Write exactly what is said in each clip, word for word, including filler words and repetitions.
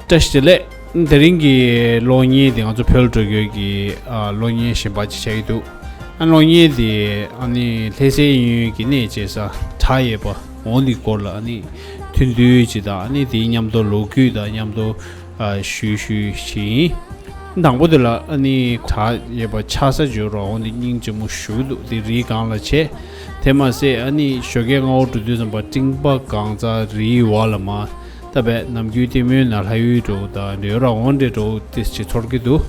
བཀྲ་ཤིས་བདེ་ལེགས། དེ་རིང་གི་གློག་བརྙན་དེ་ང་ཚོ་བོད་ལ་འགྲོ་རྒྱུ་གི་ཨ་གློག་བརྙན་གཞན་པ་ཅིག་ཆགས་ཀྱི་འདུག་ཨ་གློག་བརྙན་དེ་ཨ་ནི་ལྷ་སའི་གཡས་གཡོན་གྱི་གནས་བཅས་ས་བྲག་ཡོད་པ་འོ་འདི་སྐོར་ལ་ཨ་ནི་ཐུང་ཐུང་ཅིག་དང་ཨ་ནི་དེའི་མཉམ་དུ་ལོ་རྒྱུས་དང་མཉམ་དུ་ཨ་ཞུ་ཞུ་ཞིག་ཡིན། དང་པོ་དེ་ལ་ཨ་ནི་བྲག་ཡོད་པ་ཆགས་ས་བརྗོད་རོགས་འོ་འདི་སྙིང་རྗེ་མོ་ཞུ་འདུག་དེ་རིའི་སྒང་ལ་བྱས། དེ་མ་ཟད་ཨ་ནི་ཞོགས་ཀས་སྔ་པོ་འགྲོ་དུས་ཙམ་པ་སྤྲིན་པ་གང་ཚ་རིའི་འོག་ལ་མ། ད་བས་ནམ་རྒྱུན་ལྟད་མོའི་ནང་ལྷ་ཡུལ་འགྲོ་དང་འདྲེ་ར་འོང་འདྲེ་འགྲོ་ཏེ་ཅི་ཚོར་གི་འདུག་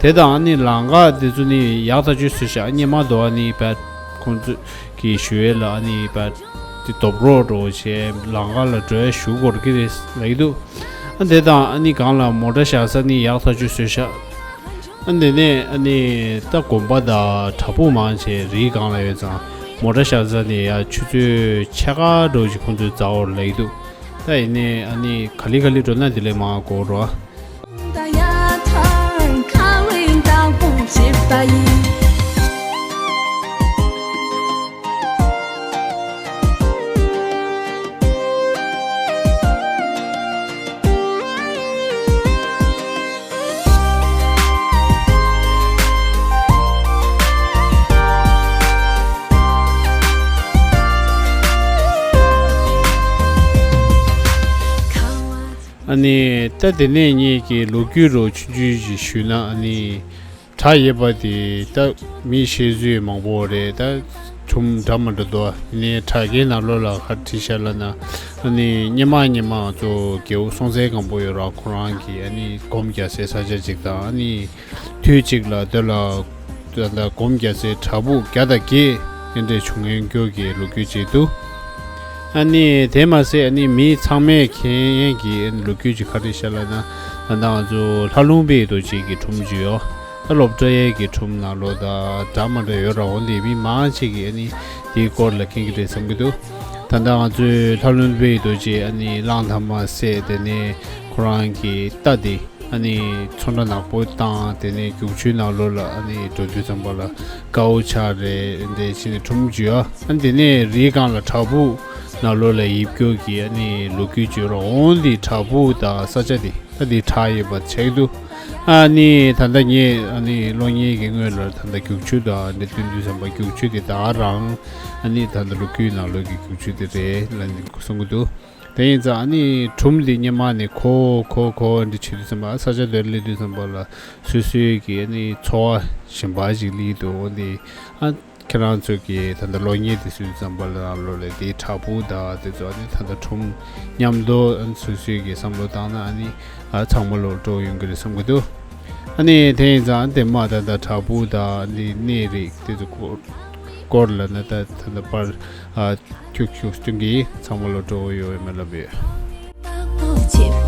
དེ་དང་ཨ་ནི་ལམ་ཁ་དེ་ཚོ་ནི་ཡག་ཐག་ཆོད་བཟོས་ཤག་སྔོན་མ་དོ་ཨ་ནི་བས་ཁོང་ཚོ་གི་ཞུ་ཡས་ལ་ཨ་ནི་བས་དེ་རྡོབ་རོགས་འགྲོ་བྱས་ལམ་ཁ་ལ་འགྲོ་ཡས་ཞུ་དགོས་ཀྱི་རེད་ལབ་ཀྱི་འདུག་ཨ་དེ་དང་ཨ་ནི་སྒང་ལ་མོ་ཊ་བཞག་ས་ནི་ཡག་ཐག་ཆོད་བཟོས་ཤག་ཨ་དེ་ནས་ཨ་ནི་ད་དགོན་པ་དང་བྲག་ཕུག་མང་ཆེ་རིའི་སྒང་ལ་ཡོད་ཙང་མོ་ཊ་བཞག་ས་ནི་ཡ་ཆུ་ཚོད་ཕྱེད་ཀ་འགྲོ་ཅིག་ཁོང་ཚོའི་རྩ་བོར་ལབ་ཀྱི་འདུག་ད་ཡིན་ནའི་ཨ་ནི་ག་ལེ་ག་ལེ་འགྲོ་ན་དེ་ལས་མང་གོ་རོ། ཨ་ནི་ད་དེ་ནས་ངེད་ཀྱི་ལོ་རྒྱུས་རོ་ཆུང་ཆུང་ཞིག་ཞུས་ན་ཨ་ནི་བྲག་ཡོད་པ་དེ་ད་མི་ཤེས་ཚོད་མང་པོ་རེད། ད་ཁྲོམ་འདྲ་མི་འདྲ་འདུག་ནས་བྲག་གི་ནང་ལོགས་ལ་ག་རེ་བྲིས་ཤག་ལབ་ན་ཨ་ནི་སྔོན་མ་སྔོན་མ་ང་ཚོ་རྒྱལ་པོ་སྲོང་བཙན་སྒམ་པོ་ཡོད་ར་ཁོ་རང་གིས་ཨ་ནི་སྒོམ་རྒྱག་སའི་ས་ཆ་ཅིག་དང་ཨ་ནི་དུས་གཅིག་ལ་དེ་ལ་ད་ལྟ་སྒོམ་རྒྱག་སའི་བྲག་ཕུག་བརྒྱ་དང་བརྒྱད་དེ་འདྲ་བྱུང་ཡོད་རྒྱུ་གི་ལོ་རྒྱུས་ཅིག་འདུག་ཨ་ནི་དེ་མ་ཟད་ཨ་ནི་མི་ཚང་མས་མཁྱེན་ཡས་ཀྱི་ཨ་ནི་ལོ་རྒྱུས་ཅིག་ག་རེ་ཤག་ལབ་ན་ད་ལྟ་ང་ཚོ་ལྷ་ལུང་པའི་རྡོ་རྗེ་གི་ཁྲོམ་ཅིག་ཡོད། ད་སློབ་གྲྭ་ཡས་ཀྱི་ཁྲོམ་ནང་ལོགས་ད་འདྲ་མི་འདྲ་ཡོད་ར་འོ་འདི་མི་མང་ཆེ་གི་ཨ་ནི་དེའི་སྐོར་ལ་མཁྱེན་གྱི་རེད་བསམ་གྱི་འདུག་ད་ལྟ་ང་ཚོའི་ལྷ་ལུང་པའི་རྡོ་རྗེ་ཨ་ནི་གླང་དར་མ་ཟེར་དེ་ནས་ཁོ་རང་གི་རྟ་དེ་ཨ་ནི་ཚོན་ཁྲ་ནག་པོ་བཏང་དེ་ནས་རྒྱུག་ཆུའི་ནང་ལོགས་ལ་ཨ་ནི་འགྲོ་དུས་ཙམ་པ་ལ་དཀའ་བོ་ཆགས་རེད་འདི་བྱས་ནས་ཁྲོམ་ཅིག་ཡོད། ཨ་ནི་དེ་ནས་རིའི་སྒང་ལ་བྲག་ཕུག་ནང་ལོགས་ལ་ཡིབ་སྐྱོར་གྱི་ཨ་ནི་ལོ་རྒྱུས་ཅིག་ཡོད་ར་འོ་འདི་བྲག་ཕུག་དང་ས་ཆ་དེ་ད་འདི་བྲག་ཡོད་པ་ཆགས་འདུག་ཨ་ནི་ད་ལྟ་ངས་ཨ་ནི་གློག་བརྙན་གྱི་སྔོན་ལ་ད་ལྟ་རྒྱུག་ཆུ་དང་འདི་སྟོན་དུས་ཙམ་པ་རྒྱུག་ཆུ་དེ་ད་རང་ཨ་ནི་ད་ལྟ་ལོ་རྒྱུས་ནང་ལོགས་ཀྱི་རྒྱུག་ཆུ་དེ་རེད་ལབ་ནས་གསུང་གི་འདུག་དེ་ཡིན་ཙང་ཨ་ནི་ཁྲོམ་འདི་སྔོན་མ་ནས་ཁོ་ཁོ་ཁོ་འདི་བྱེད་དུས་ཙམ་པ་ས་ཆ་དེར་སླེབས་དུས་ཙམ་པ་ལ་སོ་སོའི་གི་ཨ་ནི་འཚོ་བ་གཞན་པ་ཞིག་སླེབས་འདུག་འོ་འདི་ཨ་ཁྱེད་རང་ཚོ་གི་ད་ལྟ་གློག་བརྙན་དེ་སུས་ཙམ་པ་ལ་ལོ་ལས་དེའི་བྲག་ཕུག་དང་དེ་ཚོ་ཨ་ནི་ད་ལྟ་ཁྲོམ་མཉམ་དུ་ཨ་ནི་སོ་སོའི་གི་བསམ་བློ་བཏང་ན་ཨ་ནི་ཨ་ཚང་མ་ལོ་སྤྲོ་ཡོང་གི་རེད་བསམ་གི་འདུག་ཨ་ནི་དེ་ཡིན་ཙང་དེ་མ་ད་ལྟ་བྲག་ཕུག་དང་ཨ་ནི་གནས་རིགས་དེ་ཚོ་སྐོར་སྐོར་ལ་ན་ད་ད་ལྟ་པར་ཨ། ཁྱུག་ཁྱུག་སྟོན་གྱིས་ཚང་མ་ལོ་སྤྲོ་བོ་ཡོད་མེད་ལབ་ཡོད།